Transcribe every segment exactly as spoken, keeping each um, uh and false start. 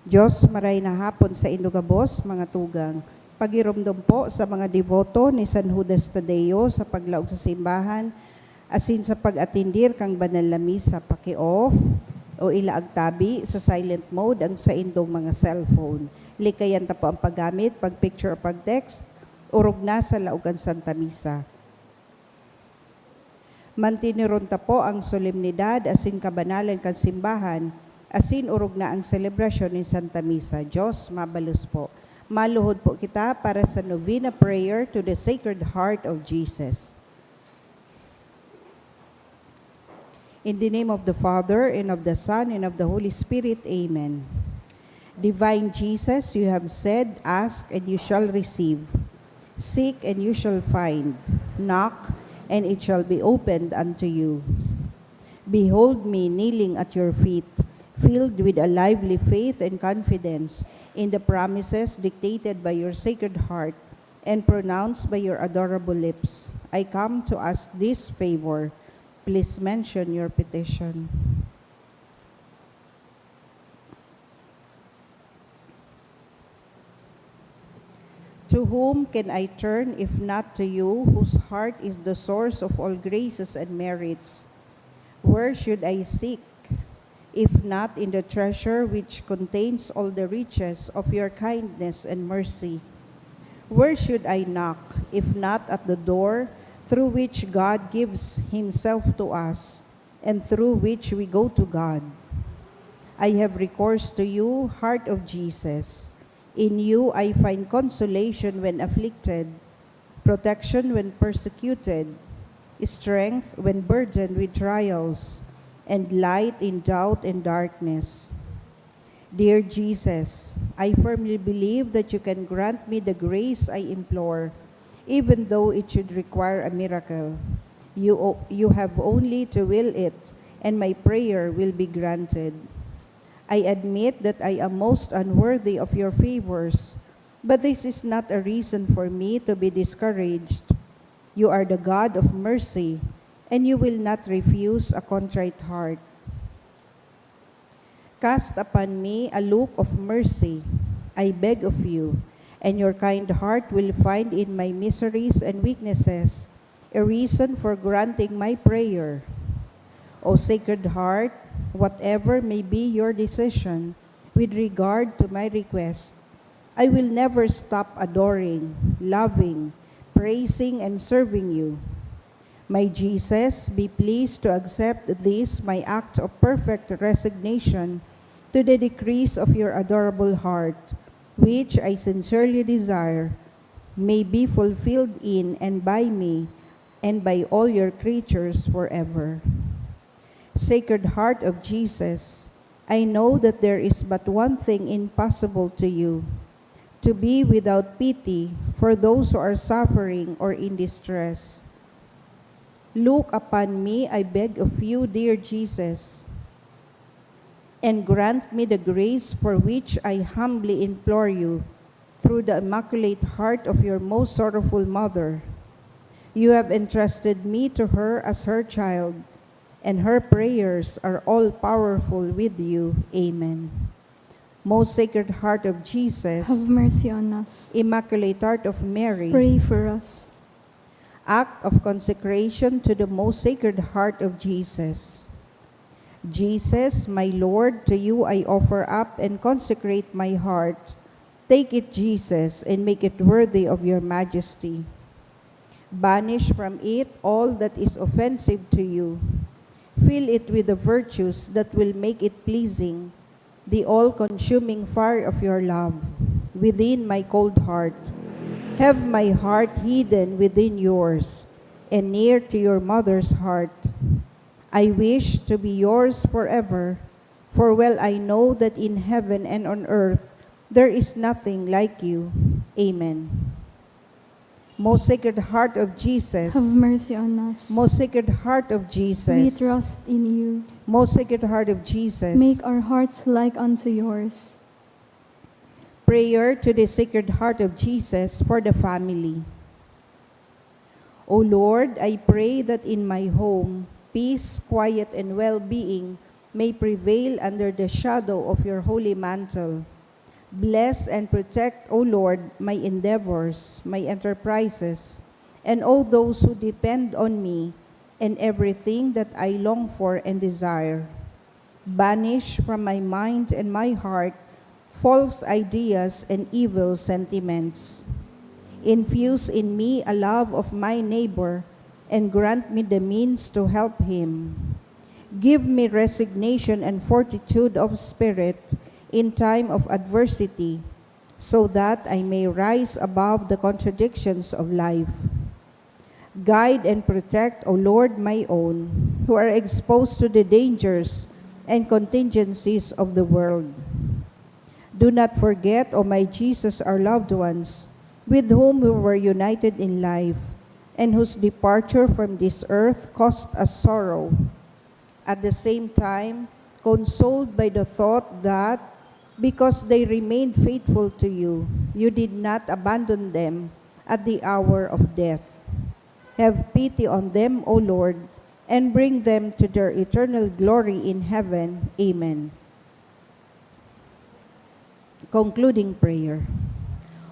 Diyos, maray na hapon saindo gabos, mga tugang. Pagiromdom po sa mga deboto ni San Judas Tadeo sa paglaog sa simbahan, asin sa pag-atindir kan banal na misa, paki-off o ilaag tabi sa silent mode ang saindong mga cellphone. Likayan ta po ang paggamit, pag-picture o pag-text, orog na sa laog kan Santa Misa. Mantinuron ta po ang solemnidad asin kabanalan kan simbahan, asin orog na ang selebrasyon nin Santa Misa. Diyos, mabalos po. Maluhod po kita para sa Novena Prayer to the Sacred Heart of Jesus. In the name of the Father, and of the Son, and of the Holy Spirit. Amen. Divine Jesus, you have said, "Ask, and you shall receive. Seek, and you shall find. Knock, and it shall be opened unto you." Behold me kneeling at your feet, filled with a lively faith and confidence in the promises dictated by your Sacred Heart and pronounced by your adorable lips. I come to ask this favor. Please mention your petition. To whom can I turn if not to you, whose heart is the source of all graces and merits? Where should I seek if not in the treasure which contains all the riches of your kindness and mercy? Where should I knock if not at the door through which God gives Himself to us and through which we go to God? I have recourse to you, Heart of Jesus. In you I find consolation when afflicted, protection when persecuted, strength when burdened with trials, and light in doubt and darkness. Dear Jesus, I firmly believe that you can grant me the grace I implore, even though it should require a miracle. You, o- you have only to will it, and my prayer will be granted. I admit that I am most unworthy of your favors, but this is not a reason for me to be discouraged. You are the God of mercy, and you will not refuse a contrite heart. Cast upon me a look of mercy, I beg of you, and your kind heart will find in my miseries and weaknesses a reason for granting my prayer. O Sacred Heart, whatever may be your decision with regard to my request, I will never stop adoring, loving, praising, and serving you. My Jesus, be pleased to accept this my act of perfect resignation to the decrees of your adorable heart, which I sincerely desire may be fulfilled in and by me and by all your creatures forever. Sacred Heart of Jesus, I know that there is but one thing impossible to you, to be without pity for those who are suffering or in distress. Look upon me, I beg of you, dear Jesus, and grant me the grace for which I humbly implore you through the Immaculate Heart of your most sorrowful Mother. You have entrusted me to her as her child, and her prayers are all powerful with you. Amen. Most Sacred Heart of Jesus, Have mercy on us. Immaculate Heart of Mary, Pray for us. Act of Consecration to the Most Sacred Heart of Jesus. Jesus, my Lord, to you I offer up and consecrate my heart. Take it, Jesus, and make it worthy of your majesty. Banish from it all that is offensive to you. Fill it with the virtues that will make it pleasing, the all-consuming fire of your love, within my cold heart. Have my heart hidden within yours, and near to your mother's heart. I wish to be yours forever, for well I know that in heaven and on earth there is nothing like you. Amen. Most Sacred Heart of Jesus. Have mercy on us. Most Sacred Heart of Jesus. We trust in you. Most Sacred Heart of Jesus. Make our hearts like unto yours. Prayer to the Sacred Heart of Jesus for the family. O Lord, I pray that in my home, peace, quiet, and well-being may prevail under the shadow of your holy mantle. Bless and protect, O Lord, my endeavors, my enterprises, and all those who depend on me, and everything that I long for and desire. Banish from my mind and my heart false ideas and evil sentiments. Infuse in me a love of my neighbor and grant me the means to help him. Give me resignation and fortitude of spirit in time of adversity, so that I may rise above the contradictions of life. Guide and protect, O Lord, my own, who are exposed to the dangers and contingencies of the world. Do not forget, O my Jesus, our loved ones, with whom we were united in life, and whose departure from this earth caused us sorrow. At the same time, consoled by the thought that, because they remained faithful to you, you did not abandon them at the hour of death. Have pity on them, O Lord, and bring them to their eternal glory in heaven. Amen. Concluding prayer.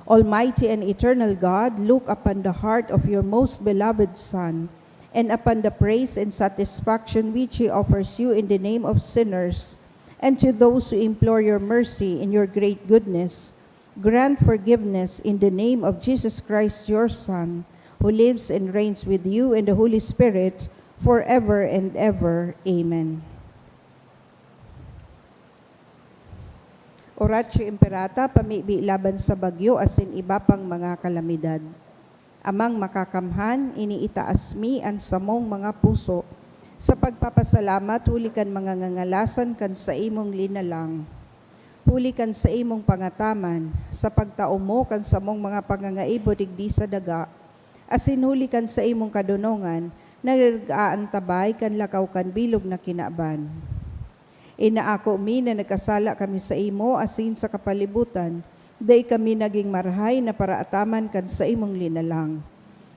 Almighty and eternal God, look upon the heart of your most beloved Son and upon the praise and satisfaction which he offers you in the name of sinners, and to those who implore your mercy in your great goodness, grant forgiveness in the name of Jesus Christ, your Son, who lives and reigns with you and the Holy Spirit, forever and ever. Amen. Oratio Imperata, pamibi laban sa bagyo asin iba pang mga kalamidad. Amang Makakamhan, iniitaas mi an samong mga puso sa pagpapasalamat huli kan mga ngangalasan kan saimong linalang, huli kan saimong pangataman, sa pagtao mo kan samong mga pangangaibo digdi sa daga, asin huli kan saimong kadonongan na nag-aantabay kan lakaw kan bilog na kinaban. Inaako mi na nagkasala kami saimo asin sa kapalibutan, dai kami nagin marahay na paraataman kan saimong linalang.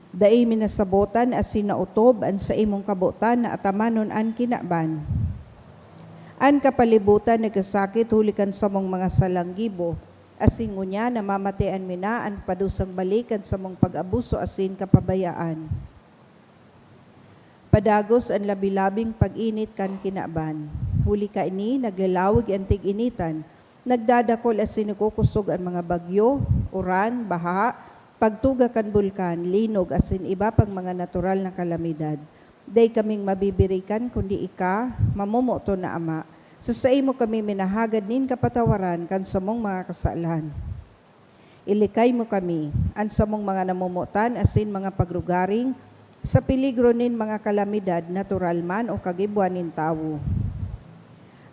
Dai mi nasabotan asin naotob an saimong kabotan na atamanon an kinaban. An kapalibutan nagkasakit huli kan samong mga salang gibo, asin ngunyan namamatean mi na an padusang balik kan samong pag-abuso asin kapabayaan. Padagos an labi-labing pag-init kan kinaban. Huli kaini, naglalawig an tig-initan, nagdadakol asin nagkukosog an mga bagyo, uran, baha, pagtuga kan bulkan, linog, asin iba pang mga natural na kalamidad. Dai kaming mabibirikan kundi ika, mamomoton na Ama. Sa saimo kami minahagad nin kapatawaran kan samong mga kasalan. Ilikay mo kami, an samong mga namomotan asin mga pagrugaring, sa peligro nin mga kalamidad, natural man o kagibwan nin tawo.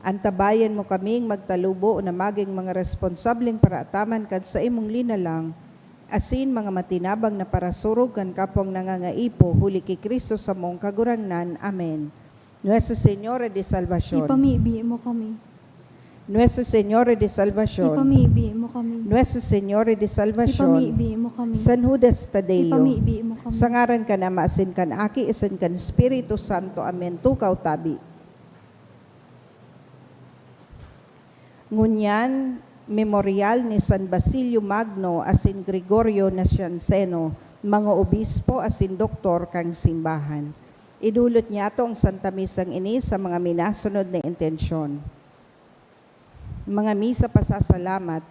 Antabayan mo kaming magtalubo na magin mga responsableng paraataman kan saimong linalang, asin mga matinabang na parasurog kan kapwang nangangaipo, huli ki Cristo samong Kagurangnan. Amen. Nuestra Señora de Salvacion. Ipamibi mo kami. Nuestra Señora de Salvacion. Ipamibi mo kami. Nuestra Señora de Salvacion. Ipamibi mo kami. San Judas Tadeo. Ipamibi mo kami. Sa ngaran kan Ama, asin kan Aki, asin kan Espiritu Santo. Amen. Tukaw tabi. Ngunyan, memoryal ni San Basilio Magno asin Gregorio Nacianceno, mga obispo asin doktor kan simbahan. Idulot niyato an Santa Misang ini sa mga minasunod na intensyon. Mga misa pasasalamat.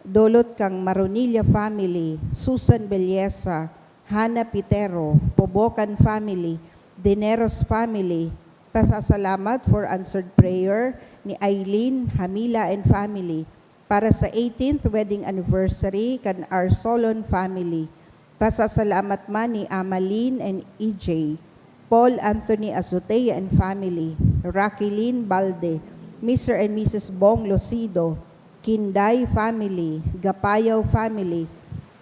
Dulot kan Maronilla family, Susan Belleza, Hannah Pitero, Pobocan family, Dineros family, pasasalamat for answered prayer ni Eileen Hamila and family, para sa eighteenth wedding anniversary kan Arsolon family, pasasalamat man ni Amaline and E J, Paul Anthony Azotea and family, Raquelin Balde, Mister and Missus Bong Lucido, Kinday family, Gapayaw family,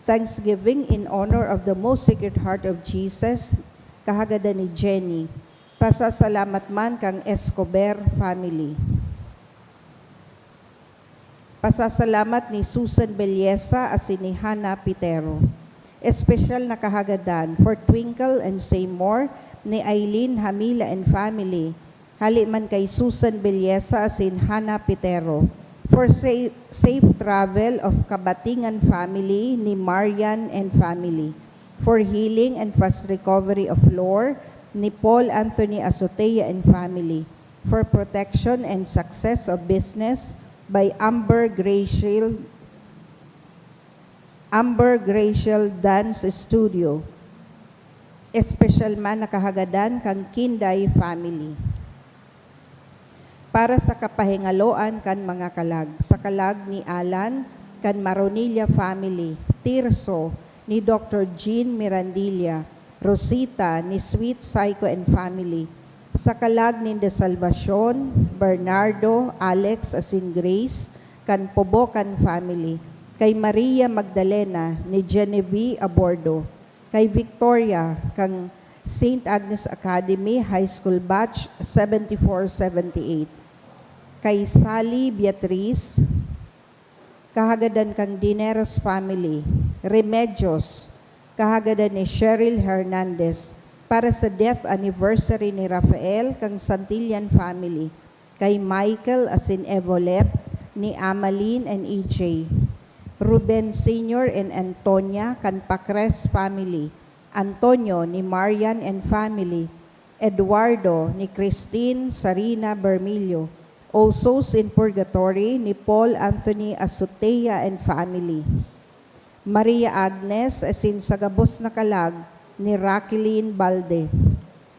thanksgiving in honor of the Most Sacred Heart of Jesus, kahagadan ni Jenny, pasasalamat man kan Escobar family. Pasasalamat ni Susan Belleza asin ni Hannah Pitero. Espesyal na kahagadan for Twinkle and Seymour ni Eileen Hamila and family, hali man kay Susan Belleza asin Hannah Pitero. For sa-, safe travel of Kabatingan family ni Marian and family. For healing and fast recovery of Flor ni Paul Anthony Azotea and family. For protection and success of business by Amber Graciel, Amber Graciel Dance Studio. Espesyal man na kahagadan kan Kinday family. Para sa kapahingaloan kan mga kalag, sa kalag ni Alan, kan Maronilla family, Tirso, ni Doctor Jean Mirandilla, Rosita, ni Sweet Psycho and family, sa kalag ni De Salvacion, Bernardo, Alex, asin Grace, kan Pobocan family, kay Maria Magdalena, ni Genevieve Abordo, kay Victoria, kan Saint Agnes Academy High School Batch seventy-four seventy-eight, kay Sally Beatriz, kahagadan kan Dineros family, Remedios, kahagadan ni Cheryl Hernandez, para sa death anniversary ni Rafael kan Santillan family, kay Michael asin Evolet, ni Amaline and E J, Ruben Senior and Antonia kan Pacres family, Antonio ni Marian and family, Eduardo ni Christine Sarina Bermillo, O Souls in Purgatory ni Paul Anthony Azotea and family, Maria Agnes asin sa gabos na kalag ni Raqueline Balde,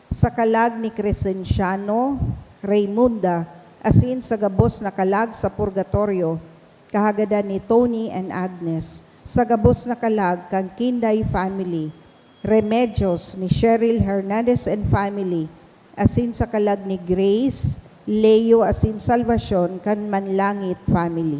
sa kalag ni Crescenciano, Raymunda, asin sa gabos na kalag sa purgatoryo, kahagadan ni Tony and Agnes, sa gabos na kalag kan Kinday family, Remedios ni Cheryl Hernandez and family, asin sa kalag ni Grace, Leo asin Salvacion kan Manlangit family.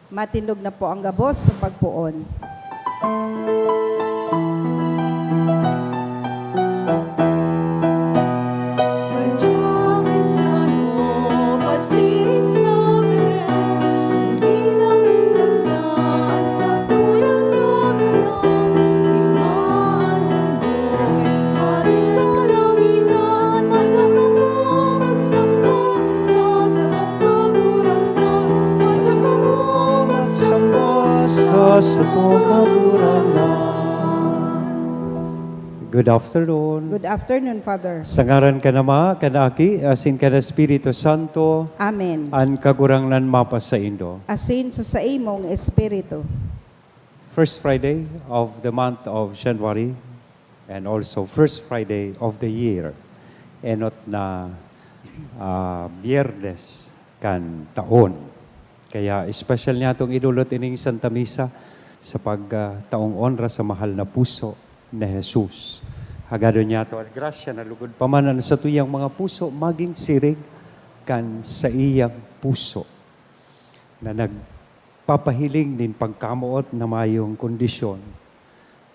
Matindog na po ang gabos sa pagpoon. Sa satong Kagurangnan. Good afternoon. Good afternoon, Father. Sa ngaran kan Ama, kan Aki, asin kan Espiritu Santo. Amen. An Kagurangnan mapasaindo. Asin sa saimong espiritu. First Friday of the month of January, and also first Friday of the year. Enot na, ah, Biyernes kan taon. Kaya espesyal niyatong idolot ining Santa Misa sa pag, ah, taong onra sa mahal na puso na Jesus. Hagadon niyato an grasya na lugod pa man an satuyang mga puso magin siring kan saiyang puso na nagpapahiling nin pagkamoot na mayong kondisyon,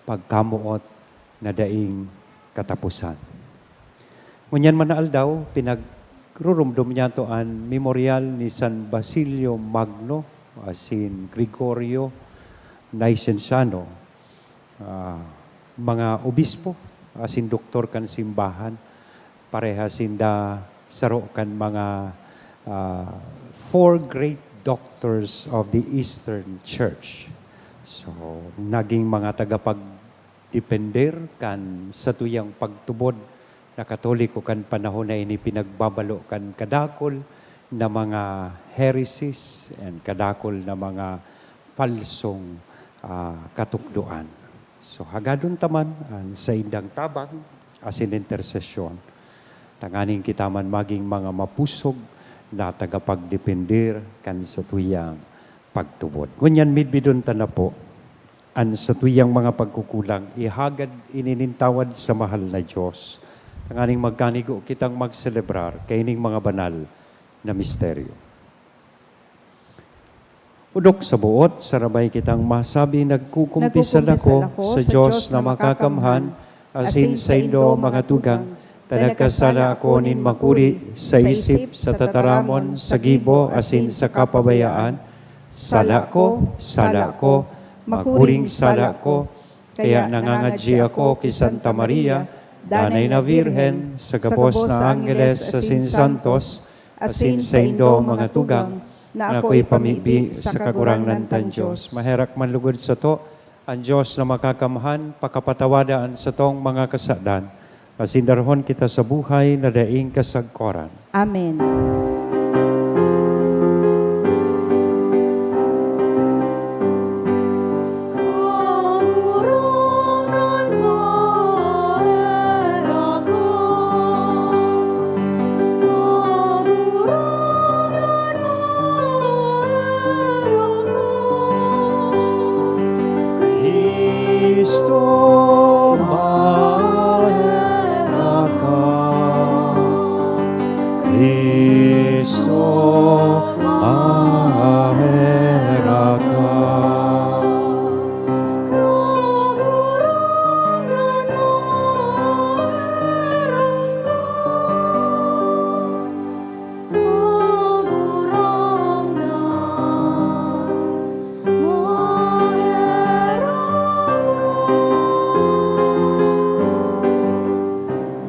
pagkamoot na daing kataposan. Ngunyan man na aldaw, pinagrurumdom niyato an memoryal ni San Basilio Magno asin Gregorio Nacianceno, ah, mga obispo asin doktor kan simbahan. Parehas sinda saro kan mga, ah, four great doctors of the Eastern Church. So, naging mga tagapag- depender kan satuyang pagtubod na Katoliko kan panahon na ini pinagbabalo kan kadakul na mga heresies and kadakul na mga falsong, ah, katukdoan. So, hagadon ta man an saindang tabang asin intersesyon, tanganing kita man magin mga mapusog na tagapagdepender kan satuyang pagtubod. Ngunyan, midbidon ta na po an satuyang mga pagkukulang, ihagad ini nin tawad sa mahal na Dios, tanganing magkanigo kitang magselebrar kaining mga banal na misteryo. Odok sa boot, sarabay kitang masabi, nagkukumpisal ako sa Dios na makakamhan, asin saindo, mga tugang, Ta nagkasala ako nin makuri sa isip, sa tataramon, sa gibo, asin sa kapabayaan. Sala ko, sala ko, makuring sala ko. Kaya nangangadyi ako ki Santa Maria, Danay na Birhen, sa gabos na anggeles asin santos, asin saindo mga tugang, na akoy pamibi sa Kagurangnan tang Dios. Maherak man lugod sato, an Dios na Makakamhan pakapatawada an satong mga kasadan, asin darahon kita sa buhay na daing kasagkoran. Amen. Cristo, maherak ka. Cristo, maherak ka. Kagurangnan, maherak ka. Kagurangnan, maherak ka.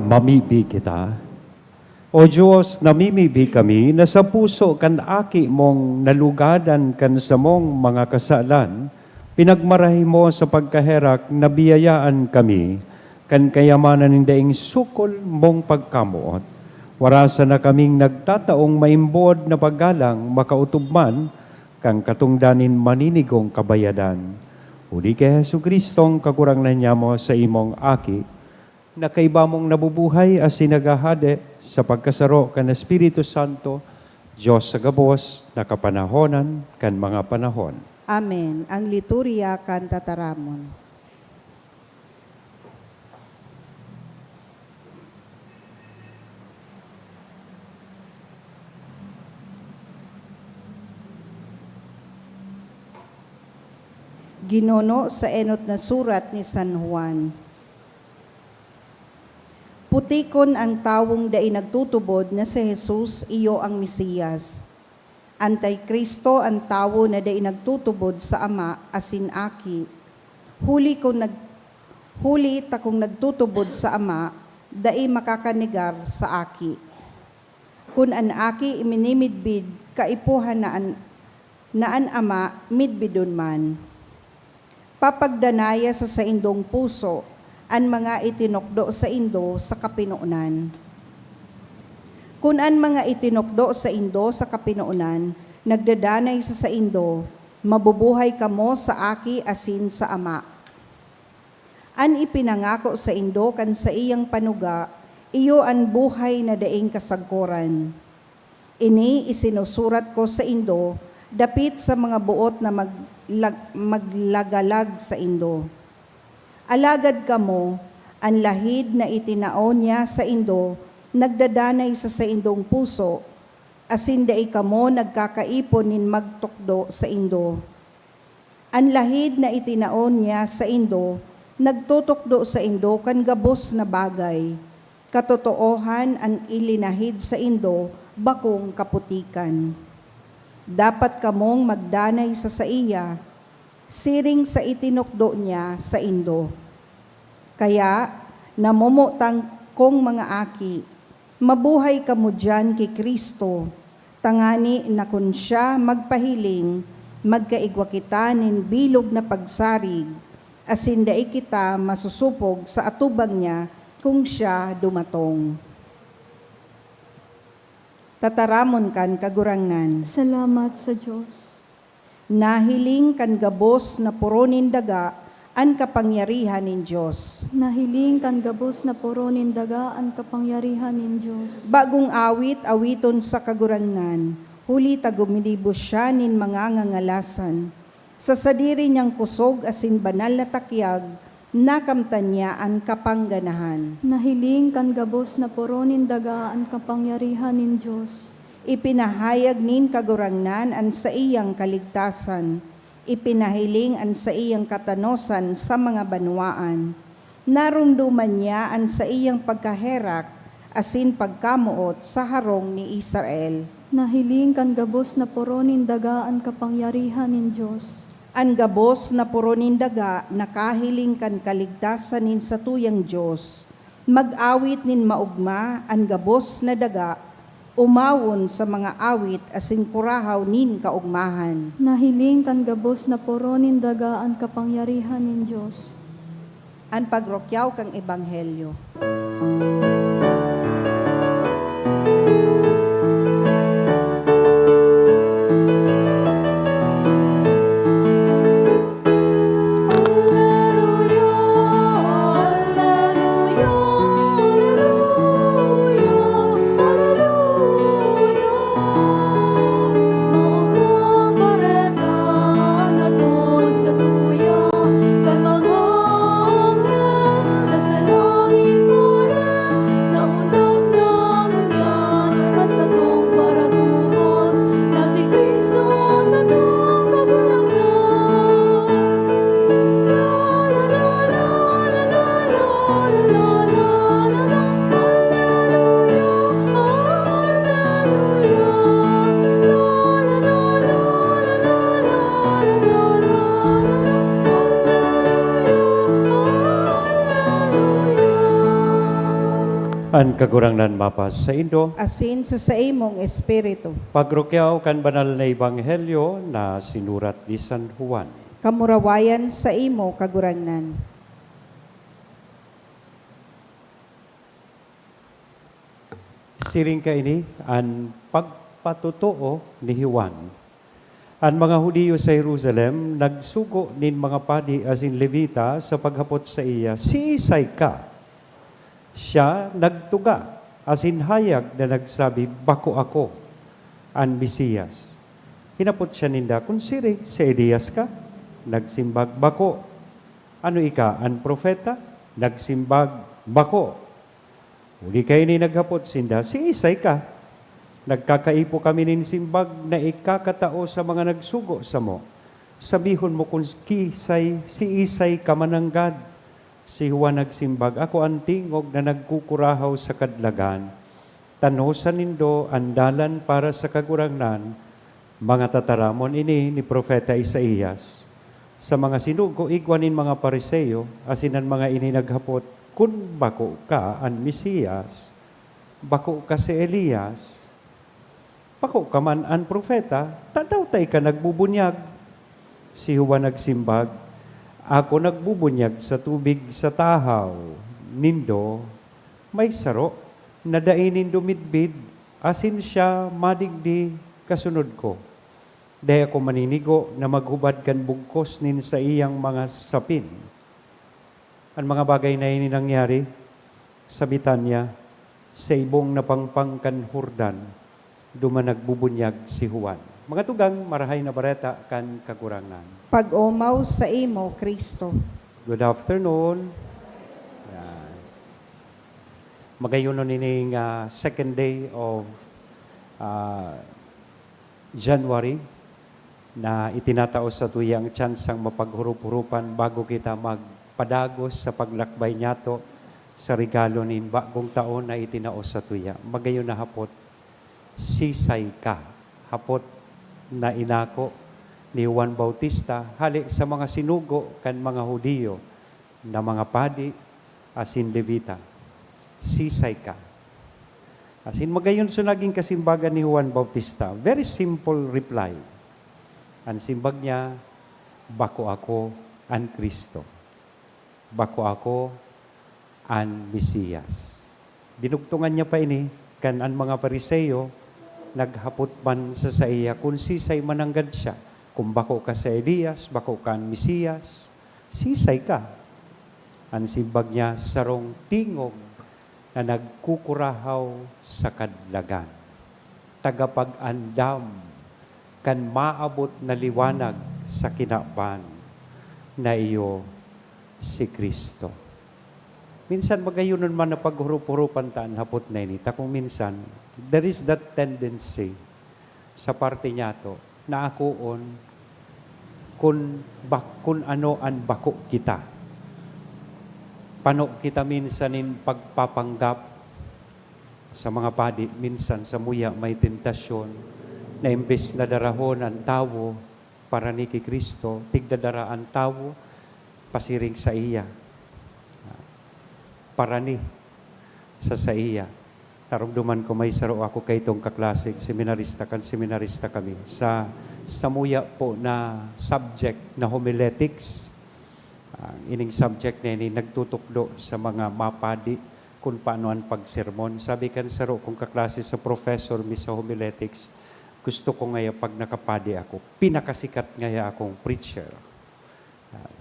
Mamibi kita. O Dios, namimibi kami na sa puso kan Aki mong nalugadan kan samong mga kasalan, pinagmarahay mo sa pagkaherak na biyayaan kami kan kayamanan nin daing sukol mong pagkamoot. Wara sana kaming nagtataong maimbod na paggalang, makaotob man kan katongdan nin maninigong kabayadan. Huli ki Jesu-Cristong Kagurangnan nyamo, sa imong Aki, na kaiba mong nabubuhay asin naghahade sa pagkasaro kan Espiritu Santo, Dios sa gabos na kapanahonan kan mga panahon. Amen. Ang liturya kan tataramon. Ginuno sa enot na surat ni San Juan. Putikon an tawong dai nagtutubod na si Jesus iyo an Mesiyas. Anti-Cristo an tawo na dai nagtutubod sa Ama asin Aki. Huli kun nag-, huli ta kun nagtutubod sa Ama, dai makakanegar sa Aki. Kun an Aki minimidbid, kaipuhan na an, na an Ama midbidon man. Papagdanaya sa saindong puso an mga itinukdo saindo sa kapinonan. Kun an mga itinukdo saindo sa kapinonan nagdadanay sa saindo, mabubuhay kamo sa Aki asin sa Ama. An ipinangako saindo kan saiyang panuga, iyo an buhay na daing kasagkoran. Ini isinusurat ko saindo dapit sa mga boot na maglag-, maglagalag saindo. Alagad kamo, an lahid na itinao niya saindo nagdadanay sa saindong puso, asin dai kamo nagkakaipon nin magtukdo saindo. An lahid na itinao niya saindo nagtutukdo saindo kan gabos na bagay. Katotoohan, an ilinahid saindo bakong kaputikan. Dapat kamong magdanay sa saiya, siring sa itinukdo niya saindo. Kaya, namumutang kong mga aki, mabuhay kamo diyan ki Cristo, tangani na kun siya magpahiling, magkaigwa kita nin bilog na pagsarig, asin dai kita masusupog sa atubang niya kun siya dumatong. Tataramon kan Kagurangnan. Salamat sa Dios. Nahiling kan gabos na poro nin daga an kapangyarihan nin Dios. Nahiling kan gabos na poro nin daga an kapangyarihan nin Dios. Bagong awit, awiton sa Kagurangnan, huli ta guminibo siya nin mga ngangalasan. Sa sadiri niyang kusog asin banal na takyag, nakamtan niya an kapangganahan. Nahiling kan gabos na poro nin daga an kapangyarihan nin Dios. Ipinahayag nin Kagurangnan an saiyang kaligtasan. Ipinahiling an saiyang katanosan sa mga banwaan. Naromdoman niya an saiyang pagkaherak asin pagkamoot sa harong ni Israel. Nahiling kan gabos na poro nin daga an kapangyarihan nin Dios. An gabos na poro nin daga nakahiling kan kaligtasan nin satuyang Dios. Mag-awit nin maogma an gabos na daga, omawon sa mga awit asin kurahaw nin kaogmahan. Nahiling kan gabos na poro nin daga an kapangyarihan nin Dios. An pagrukyaw kan Ebanghelyo. An Kagurangnan mapasaindo. Asin sa saimong espiritu. Pagrukyaw kan banal na ebanghelyo na sinurat ni San Juan. Kamurawayan saimo, Kagurangnan. Siring kaini an pagpatotoo ni Juan. An mga Judio sa Jerusalem nagsugo nin mga padi asin Levita sa paghapot saiya, "Siisay ka?" Siya nagtuga asin hayag na nagsabi, "Bako ako an Mesiyas." Hinapot siya ninda, "Kun siring, si Elias ka?" Nagsimbag, "Bako." "Ano ika, an propeta?" Nagsimbag, "Bako." Huli kaini naghapot sinda, "Siisay ka?" "Nagkakaipo kami nin simbag na ikakatao sa mga nagsugo samo. Sabihon mo kun kisay, siisay ka mananggad." Si Juan nagsimbag, "Ako an tingog na nagkukurahaw sa kadlagan, 'Tanosa nindo an dalan para sa Kagurangnan.'" Mga tataramon ini ni Propeta Isaias. Sa mga sinugo, igwa nin mga Fariseo, asin an mga ini naghapot, "Kun bako ka an Mesiyas, bako ka si Elias, bako ka man an propeta, tadaw ta ika nagbubunyag?" Si Juan nagsimbag, "Ako nagbubunyag sa tubig sa tahaw nindo, may saro na dai nindo midbid, asin siya madigdi kasunod ko. Dai ako maninigo na maghubad kan bugkos nin saiyang mga sapin." An mga bagay na ini nangyari sa Betania, sa ibong na pangpang kan Jordan, duman nagbubunyag si Juan. Mga tugang, Marahay na Bareta kan Kagurangnan. Pag-omaw saimo, Cristo. Good afternoon. Yan. Magayon nining, ah, second day of, ah, January na itinatao satuya ang tsansang mapaghurup-hurupan bago kita magpadagos sa paglakbay niyato sa regalo nin bagong taon na itinao satuya. Magayon na hapot, "Siisay ka?" Hapot na inako ni Juan Bautista hale sa mga sinugo kan mga Judio na mga padi asin Levita, "Siisay ka?" Asin magayon so nagin kasimbagan ni Juan Bautista. Very simple reply. An simbag niya, "Bako ako an Cristo. Bako ako an Mesiyas." Dinugtongan niya pa ini kan an mga Fariseo naghapot man sa saiya kun siisay mananggad siya, kun bako ka si Elias, bako ka an Mesiyas, siisay ka? An simbag niya, "Sarong tingog na nagkukurahaw sa kadlagan, tagapag-andam kan maabot na liwanag sa kinaban, na iyo si Cristo." Minsan magayonon man na paghurup-hurupan ta an hapot na ini, ta kung minsan, there is that tendency sa parte niyato na akoon kun bak-, kun ano an bako kita. Pano kita minsan nin pagpapanggap, Sa mga padi, minsan samuya may tentasyon na imbes na darahon an tawo para ni ki Cristo, tigdadara an tawo pasiring saiya. Para ni sa saiya. Naromdoman ko may saro ako kaitong kaklaseng seminarista, kan seminarista kami. Sa samuya po na subject na homiletics, ang ining subject na ini nagtutukdo sa mga mapadi kun paano an pagsermon. Sabi kan saro kong kaklase sa professor mi sa homiletics, "Gusto ko ngaya pag nakapadi ako, pinakasikat ngaya akong preacher." Ah,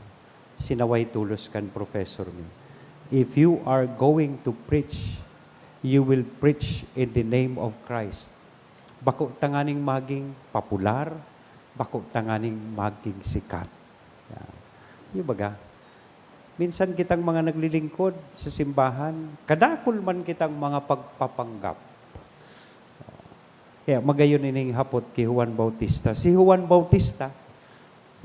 sinaway tolos kan professor mi, "If you are going to preach, you will preach in the name of Christ." Bako tanganing maging popular, bako tanganing maging sikat. Yan. Yung baga, minsan kitang mga naglilingkod sa simbahan, kadakul man kitang mga pagpapanggap. Kaya magayon ining hapot ki Juan Bautista. Si Juan Bautista,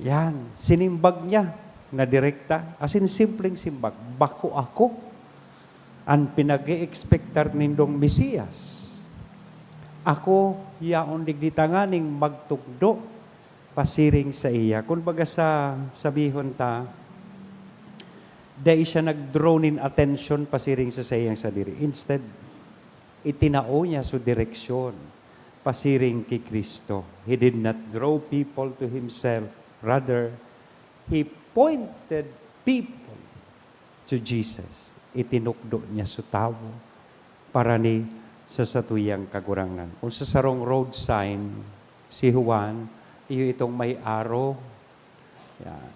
yan, sinimbag niya na direkta, as in, simpleng simbag, "Bako ako an pinag-eekspektar nindong Mesiyas. Ako yaon digdi tanganing magtukdo pasiring saiya." Kun baga sa sabihon ta, dai siya nag-draw nin atensyon pasiring sa saiyang sadiri. Instead, itinao niya su direksyon pasiring ki Cristo. He did not draw people to himself. Rather, he pointed people to Jesus. Itinukdo niya su tawo para ni sa satuyang Kagurangnan. Kung sa sarong road sign, si Juan, iyo itong may aro. Yan.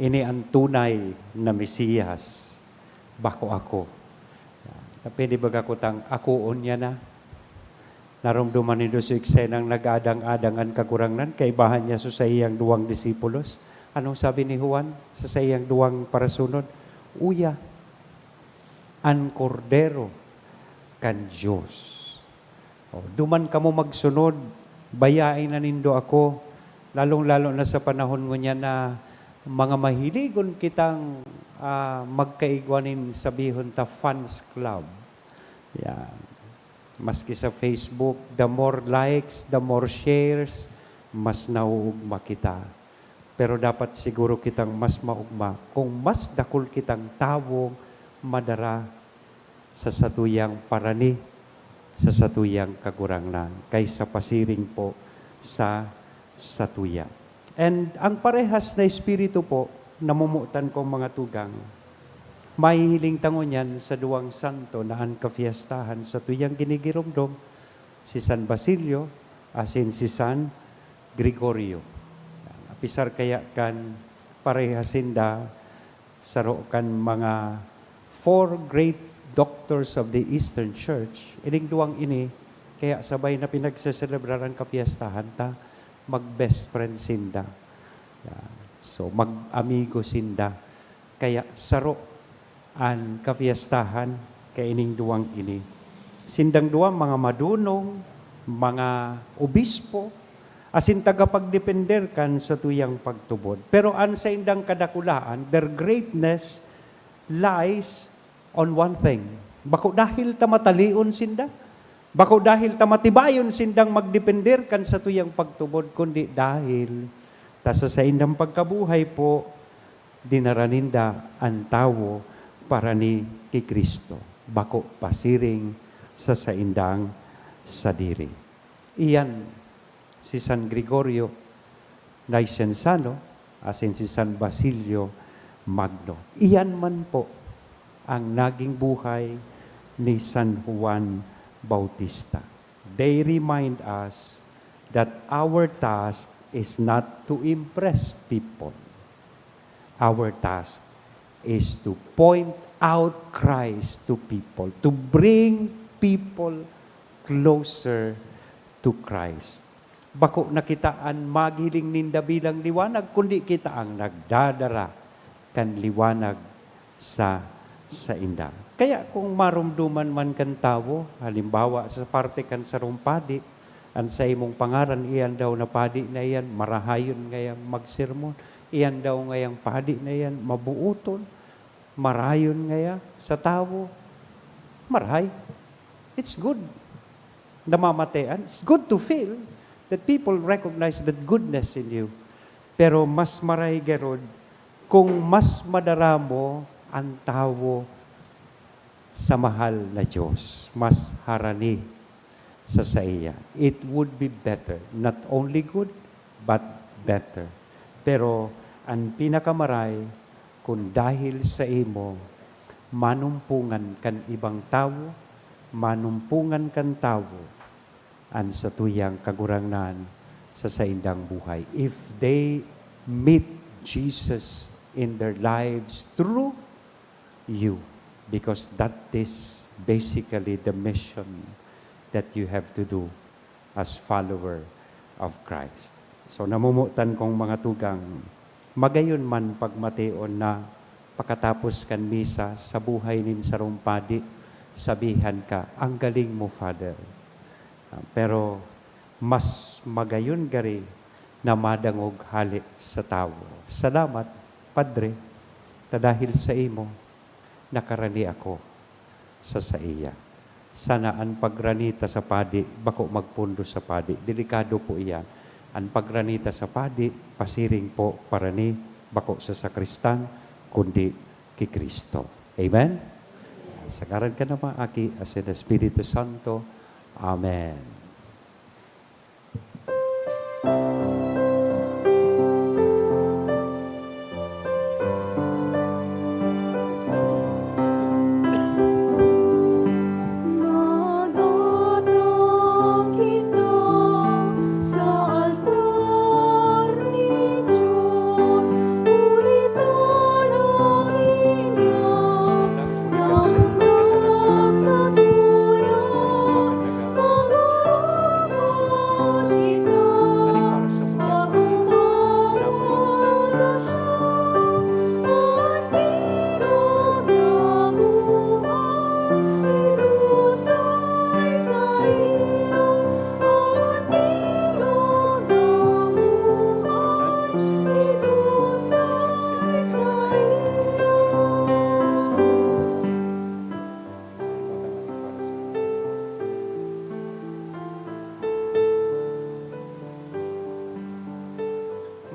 "Ini an tunay na Mesiyas, bako ako." Yan. Pwede baga kutang akoon niya na? Naromdoman nindo su eksenang nag-adang-adang an Kagurangnan kaibahan niya su saiyang duwang disipulos. Anong sabi ni Juan sa saiyang duwang parasunod? "Uya, an Kordero kan Dios." O, duman kamo magsunod, bayae na nindo ako, lalong-lalo na sa panahon ngunyan na mga mahiligon kitang, ah, magkaigwa nin sabihon ta fans club. Yan. Maski sa Facebook, the more likes, the more shares, mas nauugma kita. Pero dapat siguro kitang mas maugma kung mas dakul kitang tawong madara sa satuyang parani, sa satuyang Kagurangnan, kaysa pasiring po sa satuya. And ang parehas na espiritu po, namumutan kong mga tugang, mahihiling ta ngunyan sa duwang santo na an kafiestahan satuyang ginigiromdom, si San Basilio asin si San Gregorio. Apisar kaya kan parehas sinda, saro kan mga four great doctors of the Eastern Church, ining duwang ini, kaya sabay na pinagseselebrar an kafiestahan ta, mag-best friend sinda. Yan. So, mag-amigo sinda. Kaya saro an kafiestahan kaining duwang ini. Sindang duwa, mga madonong, mga obispo, asin tagapagdepender kan satuyang pagtubod. Pero an saindang kadakulaan, their greatness, lies on one thing. Bako dahil ta matalion sinda, bako dahil ta matibayon sindang magdepender kan satuyang pagtubod, kundi dahil ta sa saindang pagkabuhay po, dinara ninda an tawo para ni ki Cristo, bako pasiring sa saindang sadiri. Iyan si San Gregorio Nacianceno asin si San Basilio Magno. Iyan man po ang naging buhay ni San Juan Bautista. They remind us that our task is not to impress people. Our task is to point out Christ to people, to bring people closer to Christ. Bako na kita an maghiling ninda bilang liwanag, kundi kita ang nagdadara kan liwanag sa sainda. Kaya kung maromdoman man kan tawo, halimbawa, sa parte kan sarong padi, an saimong pangaran, iyan daw na padi na iyan, marahayon ngayang magsermon. Iyan daw ngayang padi na iyan, mabuoton, marayon ngaya sa tawo. Marahay. It's good. Namamatean. It's good to feel that people recognize that goodness in you. Pero mas maray garo kung mas madara mo an tawo sa mahal na Diyos, mas harani sa saiya. It would be better, not only good, but better. Pero an pinakamaray, kun dahil sa imo, manumpungan kan ibang tawo, manumpungan kan tawo an satuyang Kagurangnan sa saindang buhay. If they meet Jesus in their lives through you, because that is basically the mission that you have to do as follower of Christ. So, namomotan kong mga tugang, magayon man pagmation na pakatapos kan misa sa buhay nin sarong padi, sabihan ka, "Ang galing mo, Father." Ah, pero mas magayon gari na madangog hale sa tawo. "Salamat, Padre, ta dahil sa imo, nakarani ako sa saiya." Sana an pagrani ta sa padi, bako magpondo sa padi. Delikado po iyan. An pagrani ta sa padi, pasiring po parani, bako sa sakristan, kundi ki Cristo. Amen? Sa ngaran kan Ama, Aki, asin Espiritu Santo. Amen. Magatang kita sa altar nin Diyos, huli ta nagin niya, nangangag sa tuya.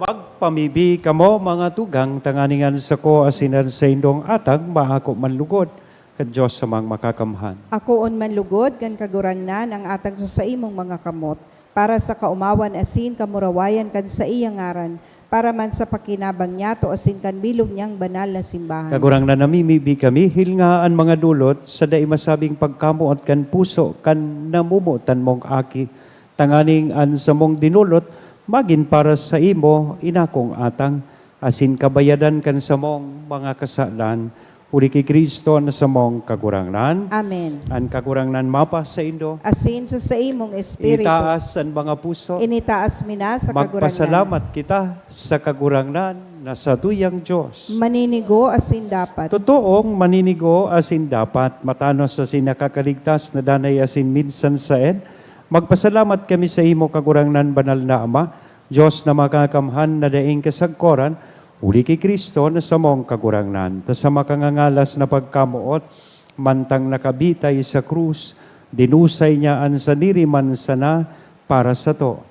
Magpamibi kamo, mga tugang, tanganing an sako asin an saindong atang maako man lugod kan Dios Amang Makakamhan. Akoon man lugod kan Kagurangnan an atang sa saimong mga kamot, para sa kaomawan asin kamurawayan kan saiyang ngaran, para man sa pakinabang niyato asin kan bilog niyang banal na simbahan. Kagurangnan, namimibi kami, hilnga an mga dolot sa dai masabing pagkamoot kan puso kan namomotan mong Aki, tanganing an samong dinolot magin para saimo, inakong atang, asin kabayadan kan samong mga kasalan, huli ki Cristo na samong Kagurangnan. Amen. An Kagurangnan mapasaindo. Asin sa saimong espiritu. Itaas an mga puso. Initaas mi na sa Kagurangnan. Magpasalamat kita sa Kagurangnan na satuyang Dios. Maninigo asin dapat. Totoong maninigo asin dapat, matanos asin nakakaligtas na danay asin minsan saen. Magpasalamat kami saimo, Kagurangnan, banal na Ama, Dios na makakamhan na daing kasagkoran, huli ki Cristo na samong Kagurangnan, ta sa makangangalas na pagkamoot, mantang nakabitay sa krus, dinusay niya an sadiri man sana para sato,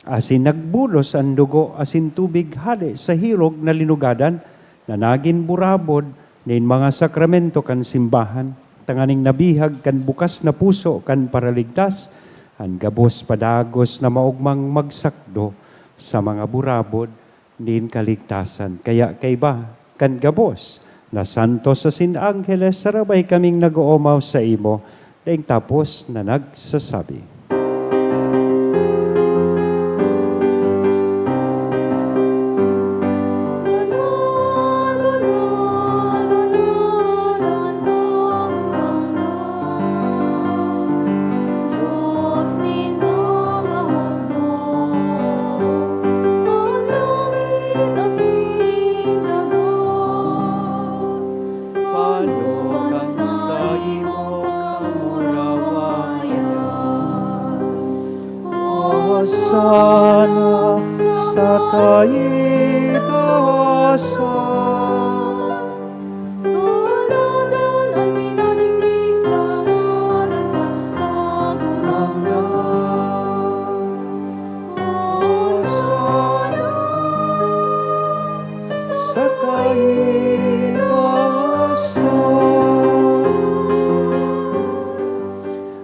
asin nagbulos an dugo asin tubig hale sa hirog na linugadan na nagin burabod nin mga sakramento kan simbahan, tanganing nabihag kan bukas na puso kan Paraligtas an gabos padagos na maogmang magsakdo sa mga burabod nin kaligtasan. Kaya kaiba kan gabos na santos asin angheles, sarabay kaming nag-oomaw saimo, daing tapos na nagsasabi. Panukan sa imong kamurawayan. Hosana sa kaitaasan. Panadan an minadigdi sa ngaran na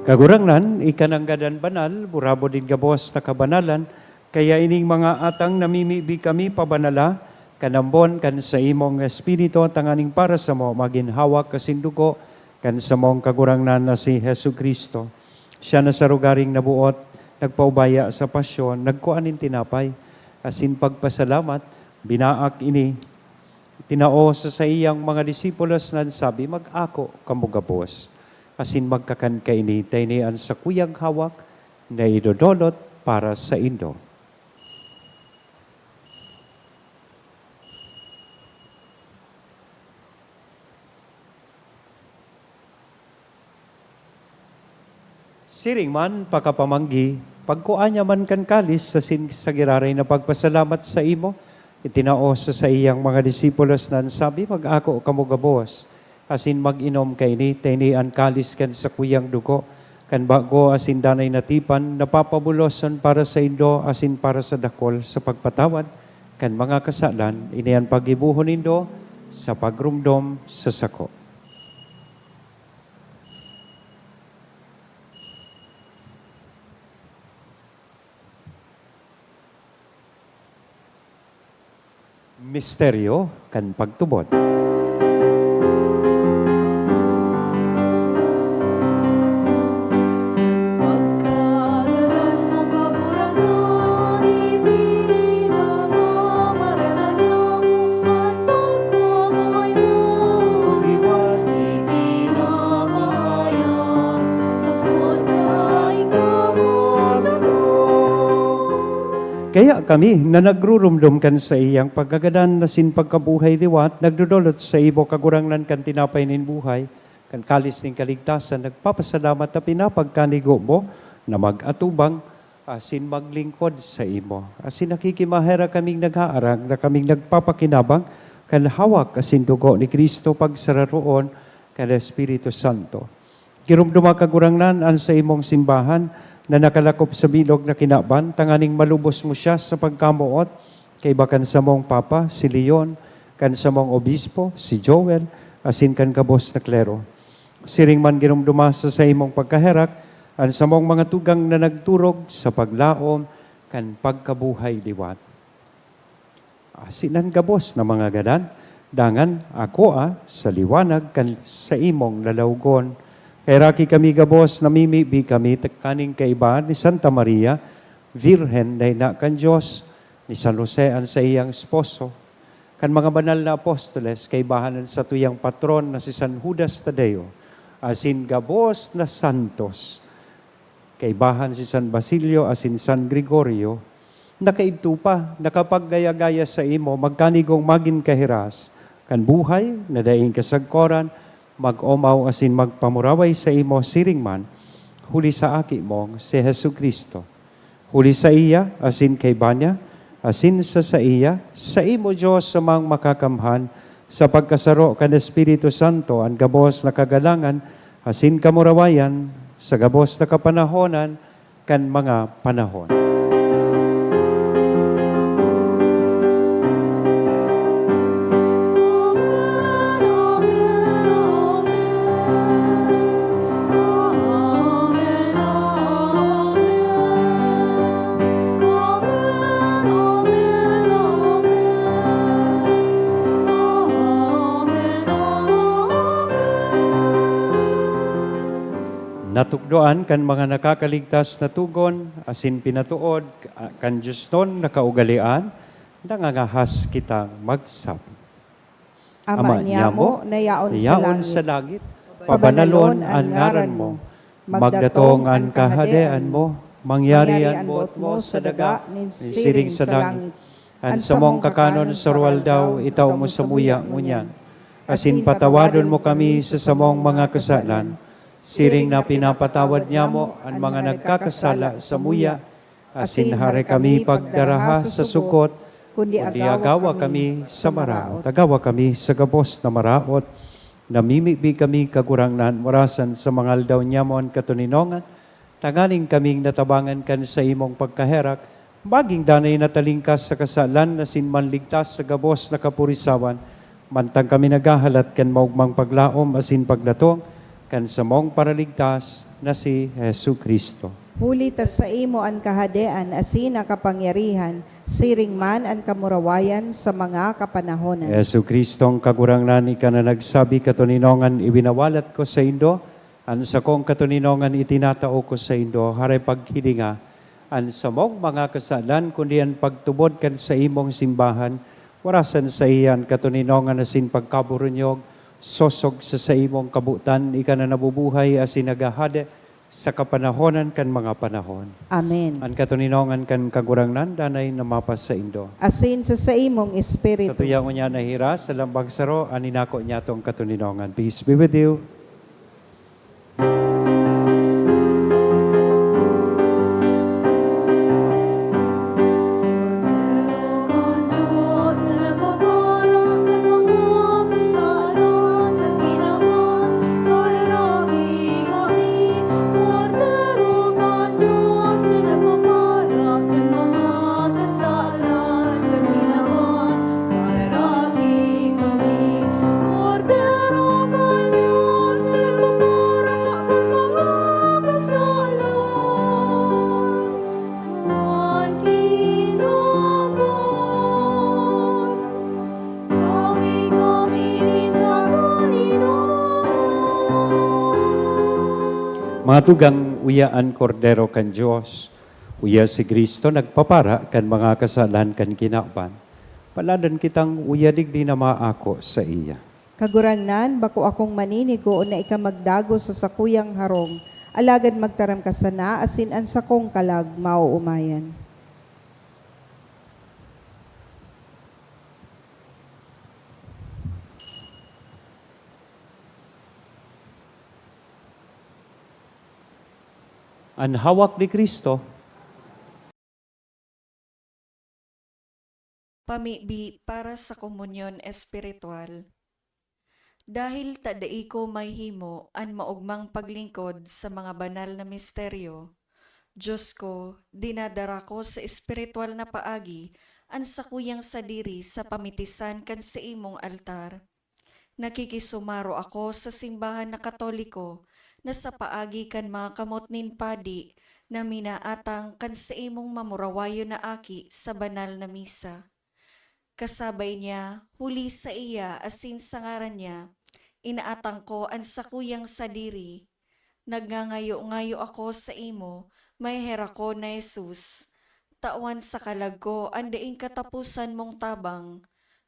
Kagurangnan, ika nanggad an banal, burabod nin gabos na kabanalan, kaya ining mga atang namimibi kami pabanala, kan ambon kan saimong Espiritu, tanganing para samo magin hawak asin dugo kan samong Kagurangnan na si Jesu-Cristo. Siya na sa rogaring nabuot, nagpaubaya sa pasyon, nagkua nin tinapay, asin pagpasalamat, binaak ini, tinao sa saiyang mga disipulos na nagsabi, "Mag-ako kamo gabos, asin magkakan kaini, ta ini an sakuyang hawak na idodolot para saindo." Siring man, pakapamanggi, pagkua niya man kan kalis asin sa giraray na pagpasalamat saimo, itinao sa saiyang mga disipulos na nagsabi, "Mag-ako kamo gabos, asin mag-inom kaini, ta ini an kalis kan sakuyang dugo, kan bago asin danay na tipan, na papabuloson para saindo asin para sa dakul sa pagpatawad kan mga kasalan. Ini an paggibohon nindo sa pagromdom sa sako." Misteryo kan pagtubod. Pagkagadan mo, Kagurangnan, ipinapamarana niya an pagkabuhay mo, liwat ipinapahayag, sagkod na ikaw magdakop. Kaya kami na nagruromdom kan saiyang pagkagadan asin pagkabuhay liwat, nagdodolot saimo, Kagurangnan, kan tinapay nin buhay, kan kalis nin kaligtasan, nagpapasalamat ta pinapagkanigo mo na mag-atubang asin maglingkod saimo. Asin nakikimaherak kaming naghaarang na kaming nagpapakinabang kan hawak asin dugo ni Cristo pagsararoon kan Espiritu Santo. Giromdoma, Kagurangnan, an saimong simbahan na nakalakop sa bilog na kinaban, tanganing malubos mo siya sa pagkamoot kaiba kan samong Papa, si Leon, kan samong Obispo, si Joel, asin kan gabos na klero. Siring man, giromdoma sa saimong pagkaherak an samong mga tugang na nagturog sa paglaom kan pagkabuhay liwat. Asin an gabos na mga gadan, dangan akoa sa liwanag kan saimong lalawgon. Kaheraki kami gabos, namimibi kami tanganing kaiba ni Santa Maria, Birhen na ina kan Dios, ni San Jose an saiyang esposo, kan mga banal na apostoles, kaibahan an satuyang patron na si San Judas Tadeo, asin gabos na santos, kaibahan si San Basilio asin San Gregorio, na kaidto pa nakapaggaya-gaya saimo, magkanigong magin kahiras kan buhay na daing kasagkoran, mag-omaw asin magpamuraway saimo siring man, huli sa Aki mong si Jesu-Cristo. Huli saiya, asin kaiba niya, asin sa saiya, saimo, Dios, Amang Makakamhan, sa pagkasaro kan Espiritu Santo, an gabos na kagalangan asin kamurawayan sa gabos na kapanahonan kan mga panahon. Natukdoan kan mga nakakaligtas na togon asin pinatood kan diosnon na kaugalean, nangangahas kitang magsabi. Ama niamo na yaon sa langit, pabanalon an ngaran mo. Magdatong an Kahadean mo. Mangyari an boot mo sa daga nin siring sa langit. An samong kakanon sa aroaldaw, itao mo samuya ngunyan. Asin patawadon mo kami sa samong mga kasalan, siring na pinapatawad niamo an mga nagkakasala samuya. Asin hare kami pagdaraha sa sugkot, kundi agawa kami sa maraot. Agawa kami sa gabos na maraot. Namimibi kami, Kagurangnan, orasan sa mga aldaw niamo an katoninongan, tanganing kaming natabangan kan saimong pagkaherak, magin danay na talingkas sa kasalan asin manligtas sa gabos na kapurisawan, mantang kami naghahalat kan maogmang paglaom asin pagdatong kan samong Paraligtas na si Jesu-Cristo. Huli ta saimo an kahadean asin an kapangyarihan, siring man an kamurawayan sa mga kapanahonan. Jesu-Cristong Kagurangnan, ika na nagsabi, "Katoninongan iwinawalat ko saindo, an sakong katoninongan itinatao ko saindo." Haray paghilinga an samong mga kasalan, kundi an pagtubod kan saimong simbahan, warasan saiya an katoninongan asin pagkaburunyog, sosog sa saimong kabotan, ika na nabubuhay asin naghahade sa kapanahonan kan mga panahon. Amen. An katoninongan kan Kagurangnan danay na mapasaindo. Asin sa saimong espiritu. Sa tuya ngunyan na hiras, sa lambang saro, an inako niyatong katoninongan. Peace be with you. Mga tugang, uya an Kordero kan Dios, uya si Cristo nagpapara kan mga kasalan kan kinaban. Paladan kitang uya digdi na maako saiya. Kagurangnan, bako akong maninigo na ika magdagos sa sakuyang harong, alagad magtaram ka sana asin an sakong kalag maoomayan. An hawak ni Cristo. Pamibi para sa komunyon espiritual. Dahil ta dai ko mahimo an maogmang paglingkod sa mga banal na misteryo, Dios ko, dinadara ko sa espiritual na paagi an sakuyang sadiri sa pamitisan kan saimong altar. Nakikisumaro ako sa simbahan na Katoliko na sa paagi kan mga kamot nin padi na minaatang kan saimong mamurawayon na aki sa banal na misa. Kasabay niya, huli saiya asin sa ngaran niya, inaatang ko an sakuyang sadiri. Nagngangayo-ngayo ako saimo, maheherak ko na Jesus. Tawan sa kalag ko an daing kataposan mong tabang.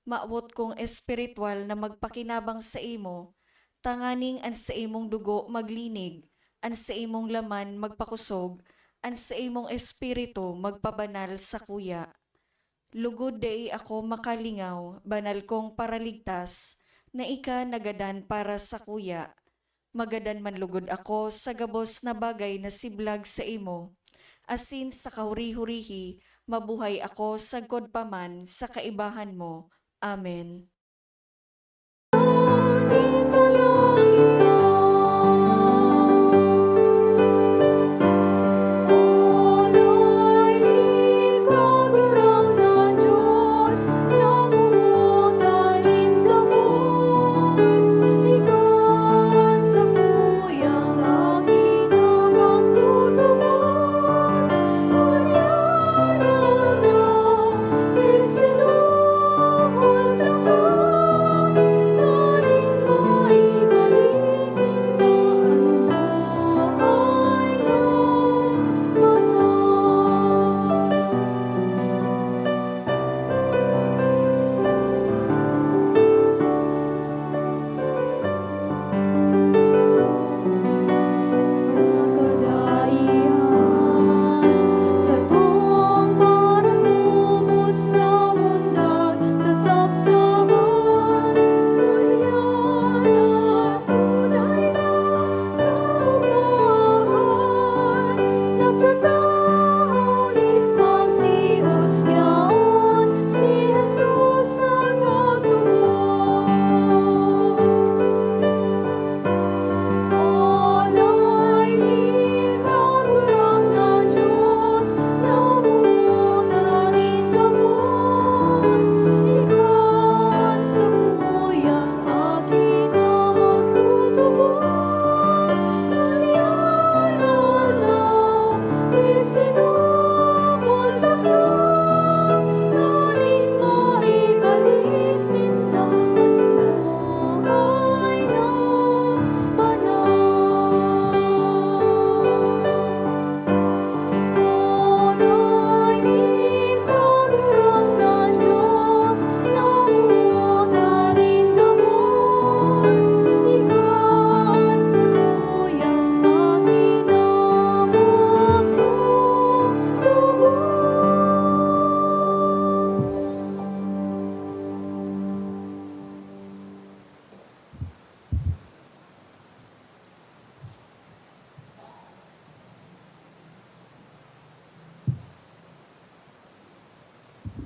Mawot kong espiritual na magpakinabang saimo, tanganing an saimong dugo maglinig, an saimong laman magpakosog, an saimong espiritu magpabanal sakuya. Lugod dai ako makalingaw, banal kong Paraligtas, na ika nagadan para sakuya. Magadan man lugod ako sa gabos na bagay na siblag saimo, asin sa kahuri-hurihi mabuhay ako sagkod pa man sa kaibahan mo. Amen.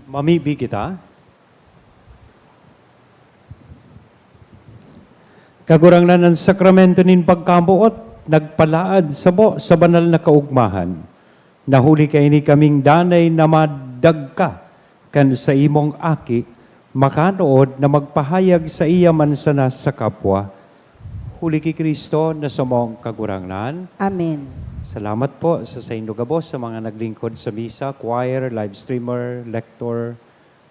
Mamibi kita. Kagurangnan, an sakramento nin pagkamoot nagpalaad sabo sa banal na kaogmahan, na huli kaini kaming danay na madagka kan saimong Aki, makanood na magpahayag saiya man sana sa kapwa, huli ki Cristo na samong Kagurangnan. Amen. Salamat po sa saindo gabos, sa mga naglingkod sa misa, choir, live streamer, lector,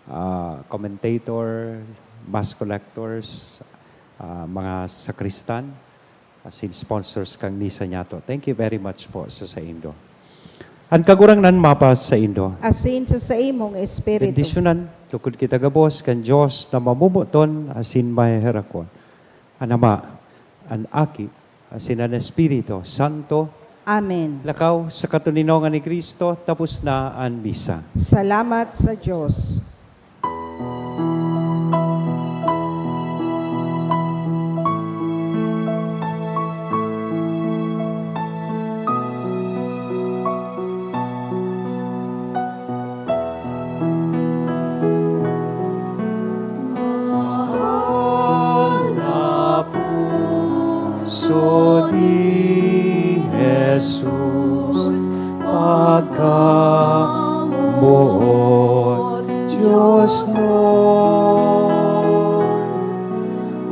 ah, commentator, mass collectors, ah, mga sakristan, asin sponsors kan misa niyato. Thank you very much po sa saindo. An Kagurangnan mapasaindo. Asin sa saimong espiritu. Bendisyonan logod kita gabos kan Dios na mamomoton asin maheherakon, an Ama, an Aki, asin an Espiritu Santo. Amen. Lakaw sa katoninongan ni Cristo, tapos na an misa. Salamat sa Dios. Mahal na puso ni Jesus, pagkamoot, Dios na.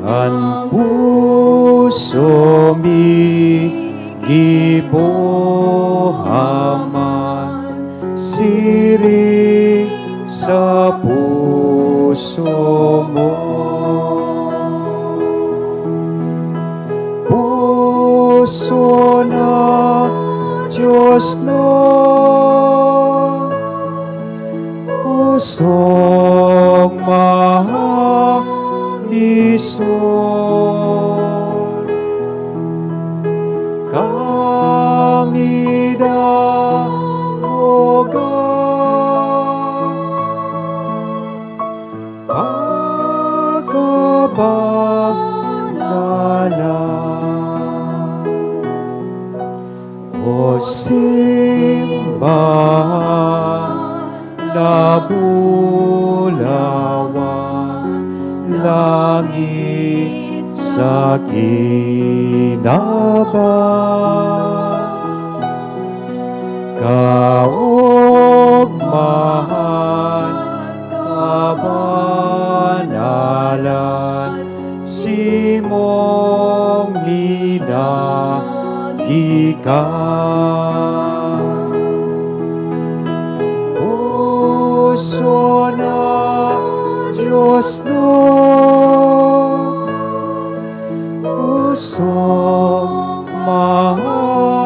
An puso mi gibo, Ama, siring sa puso mo. Puso na, Dios na. Pusong mahamison, kami damoga, pagkabanalan. O simbahan na bulawan, langit sa kinaban, kaogmahan, kabanalan, simong minagikan. Puso na, Dios na, pusong mahamison,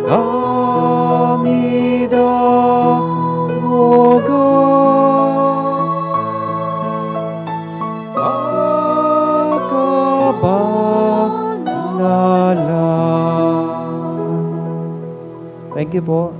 kami damoga, pagkabanalan. Thank you po.